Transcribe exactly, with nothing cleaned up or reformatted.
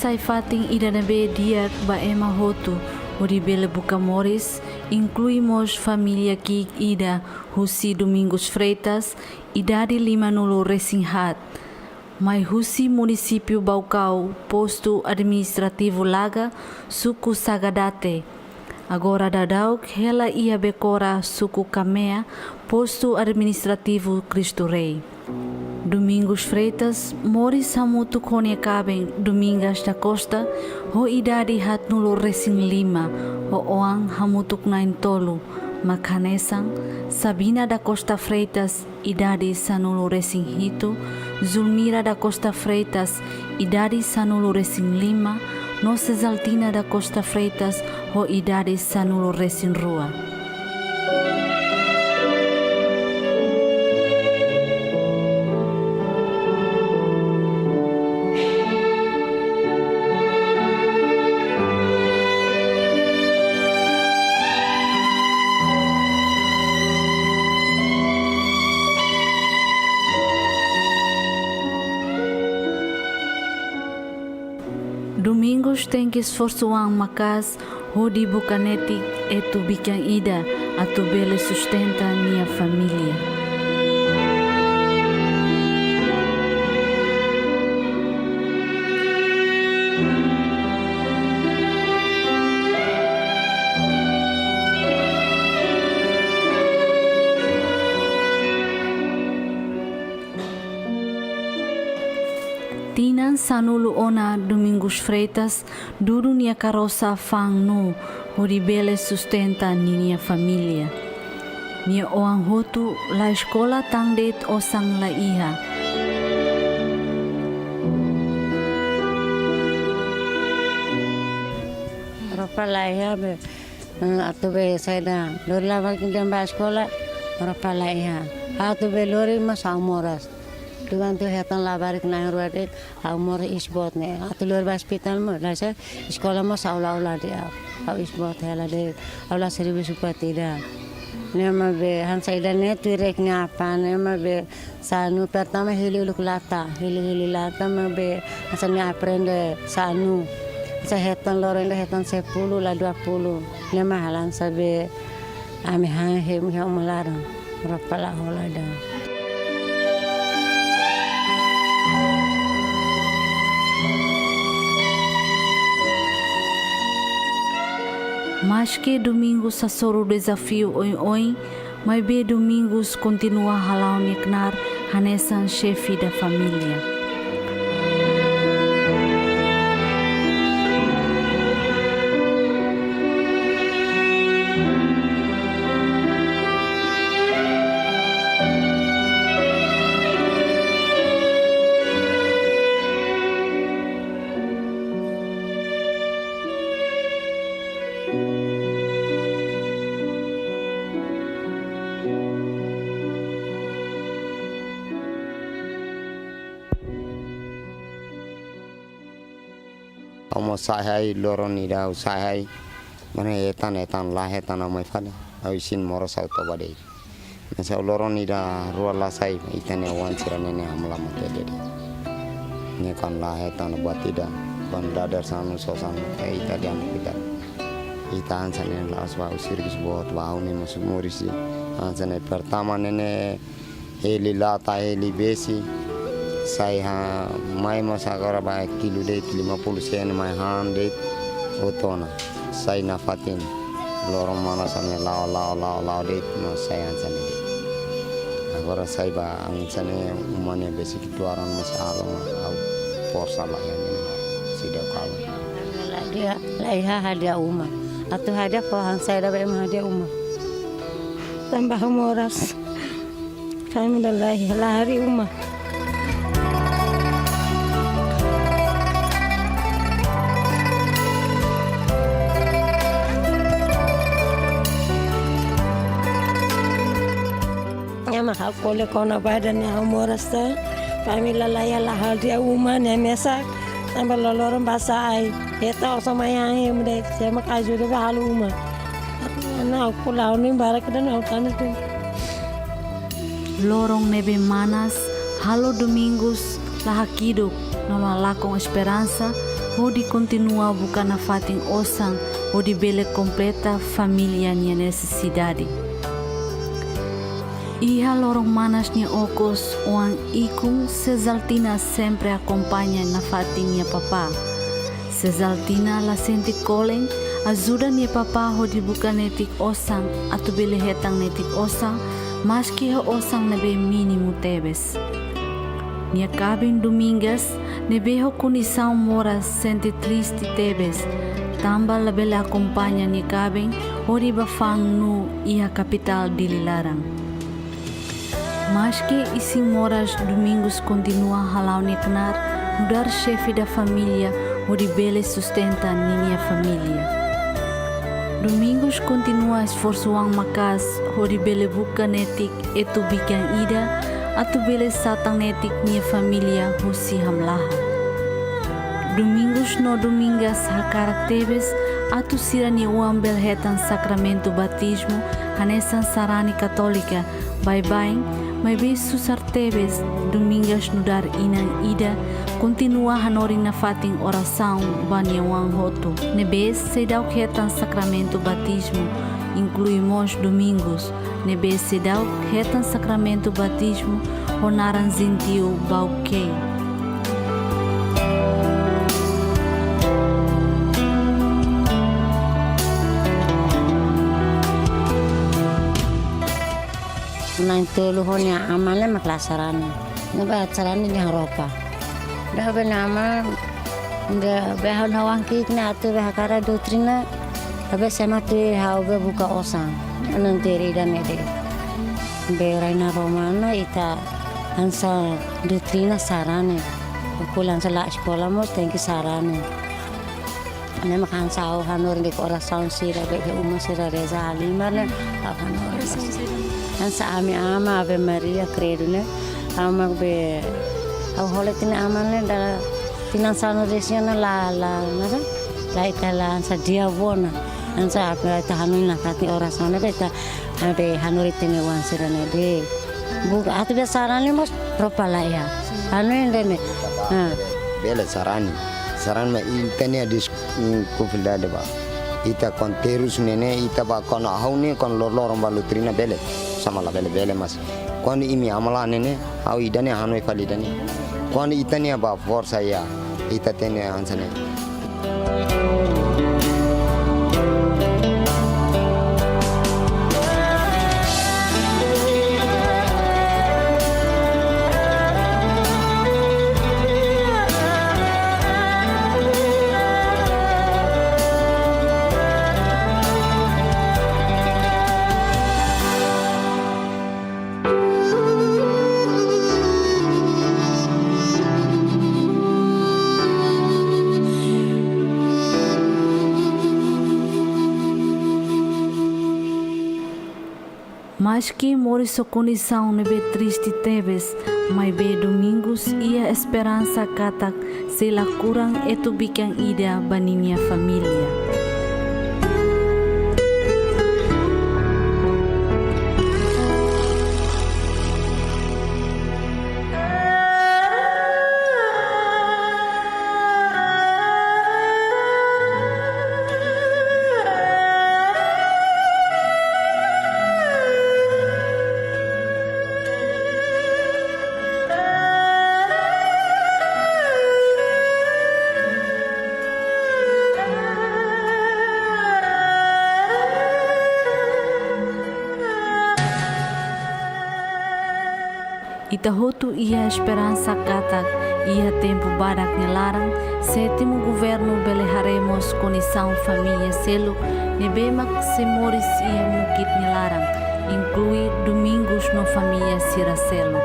Sai fatin ida ne'ebé di'ak ba ema hotu hodi bele buka moris, inklui mós família ki'ik ida husi Domingos Freitas, idade lima-nulu resin haat, mai husi munisípiu Baucau, postu administrativu Laga, suku Sagadate. Agora daudauk hela iha Becora, suku Camea, postu administrativu Cristo Rei. Domingos Freitas moris hamutuk ho nia kaben Domingas da Costa, ho idade haat-nulu resin lima, ho oan hamutuk na'in-tolu, mak hanesan Sabina da Costa Freitas, idade sanulu resin hitu, Zulmira da Costa Freitas, idade sanulu resin lima, no Cesaltina da Costa Freitas, ho idade sanulu resin rua. Domingos tenke esforsu an maka'as hodi buka netik etu bikan ida atu bele sustenta nia família. Tinan sanulu ona Domingos Freitas dudu nia karosa fa'an nuu hodi bele sustenta ninia família. Nia oan hotu la eskola tan de'it osan la iha. Roupa la iha be, eh, atu be saida, lori labarik dehan bá eskola, roupa la iha. Atu be lori mós ha'u moras. Tuan tu hetan labarik na'in-rua de'it, ha'u moras iis boot ne'e. Atu lori bá ospitál mós, la iha, eskola mós ha'u la'o la de'it ha'u. Ha'u iis boot hela de'it, ha'u la servisu buat ida. Ne'e mak be hanesan ida-ne'e tuir ek nia apá, ne'e mak be sa'e nuu pertama hili uluk lata, hili-hili lata mak be hanesan nia aprende sa'e nuu. Hanesan hetan loron ida hetan sepuluh la dua puluh. Ne'e mak halo hanesan be ami han hemu iha uma laran. Roupa la hola ida. Maske Domingos hasoru dezafiu oioin, maibé Domingos kontinua hala'o nia knaar hanesan xefe da família. Ha'u mós sa'e hai loron ida ha'u sa'e hai. Mana hetan, hetan la hetan ha'u mai fali. Ha'u isin moras ha'u toba de'it. Mesa loron ida rua la sai, ita-nia oan sira-ne'e ne'e hamlaha mate de'it. Ne'e kan la hetan buat ida, kan dader sanu so sanu, eh, ita diam kita. Ita hanesan ne'e la'ós ba ha'u sirkus boot ba ha'u ne'e mós moris. Hanesan ne'e pertama ne'e ne'e hili lata, hili besi. Sai ha mai mós agora ba kilu de'it lima puluh sen mai han de'it hotu ona. Sai nafatin. Loron mana hanesan ne'e la'o, la'o, la'o, la'o de'it, no sai hanesan ne'e de'it. Agora sai ba hanesan ne'e uma ne'e besik tuaran mós halo mós ha'u forsa la iha ne'e. Sida kala. La iha, la iha hadi'a uma. Atu hadi'a fó hanesan saida ba ema hadi'a uma. Tanba ha'u moras. Kami la iha, la harii uma. Ema ha'u ko'alia kona-ba ida-ne'e ha'u moras tan. Família la iha, la hadi'a uma ne'e mesak. Tanba loroloron bá sa'e. Hetan osan mai han hemu de'it. Sé mak ajuda ba halo uma. Atu ha'u ko'alia ha'u-nia barak ida-ne'e ha'u tanu tu. Loron ne'ebé manas halo Domingos la hakiduk, no la lakon esperansa, hodi kontinua buka nafatin osan hodi bele kompleta família nia nesesidade. Iha loron manas nia okos, oan ikun Cesaltina sempre akompaña nafatin nia papá. Cesaltina la sente kolen, ajuda nia papá hodi buka netik osan, atu bele hetan netik osan, maski ho osan ne'ebé mínimu tebes. Nia kaben Domingas, ne'ebé ho kondisaun moras sente triste tebes, tanba labele akompaña nia kaben hodi bá fa'an nuu iha kapitál Dili laran. Maski isin moras, Domingos kontinua hala'o nia knaar nu'udar xefe da família hodi bele sustenta ninia família. Domingos kontinua esforsu oan maka'as hodi bele buka netik etu bikan ida atu bele satan netik nia família husi hamlaha. Domingos no Domingas hakarak tebes atu sira-nia oan bele hetan sakramentu batizmu hanesan sarani katólika baibain, maibé susar tebes. Domingas nu'udar inan ida kontinua hanorin nafatin orasaun ba nia oan hotu ne'ebé seidauk hetan sakramentu batizmu, inklui mós Domingos, ne'ebé seidauk hetan sakramentu batizmu ho naran jentiu Bauke. Na'in-tolu ho nia aman ne'e mak la sarani. Ne'ebé sarani nia Europa. Ida be nia aman, ida be ha'u-nia oan ki'ik ne'e atu be hakarak doutrina, ida be sema tuir ha'u be buka osan. Na'in-tolu ida-ne'e de'it. Be rai iha Roma ne'e ita hanesan doutrina sarani. Kulan sala eskola mós tenke sarani. Ne'e mak hanesan ha'u hanorin de'it orasaun sira be iha uma sira reza halimar ne'e, ha'u hanorin. Hanesan ami aman Ave Maria, Credo ne'e, ha'u mak be, ha'u hola tinan aman ne'e dala tinan sanulu-resin-ida ne'e la, la, nada? La ita la hanesan di'ak ona. Hanesan ita hanorin nafatin orasaun ne'e be ita, be hanorin tinan oan sira-ne'e de'it. Buka atu be sarani mós roupa laiha. Hanoin ida-ne'e. Ha. Bele sarani. Sarani mak ita-nia dis-, mm, kufildade ba. Ita kuandu terus ne'e ne'e, ita ba kuandu ha'u ne'e, kuandu lor-loron ba doutrina bele. Sama labele, bele mas. Kuandu imi aman la ne'e ne'e, ha'u ida-ne'e hanoin fali ida-ne'e. Kuandu ita-nia ba forsa iha, ita tenke hanesan ne'e. Maski moris ho kondisaun ne'ebé triste tebes, maibé Domingos iha esperansa katak sei la kuran etu bikan ida ba ninia família. Ita hotu iha esperansa katak iha tempu badak nia laran, sétimu governu bele haree mós kondisaun família seluk ne'ebé mak sei moris iha mukit nia laran, inklui Domingos no família sira seluk.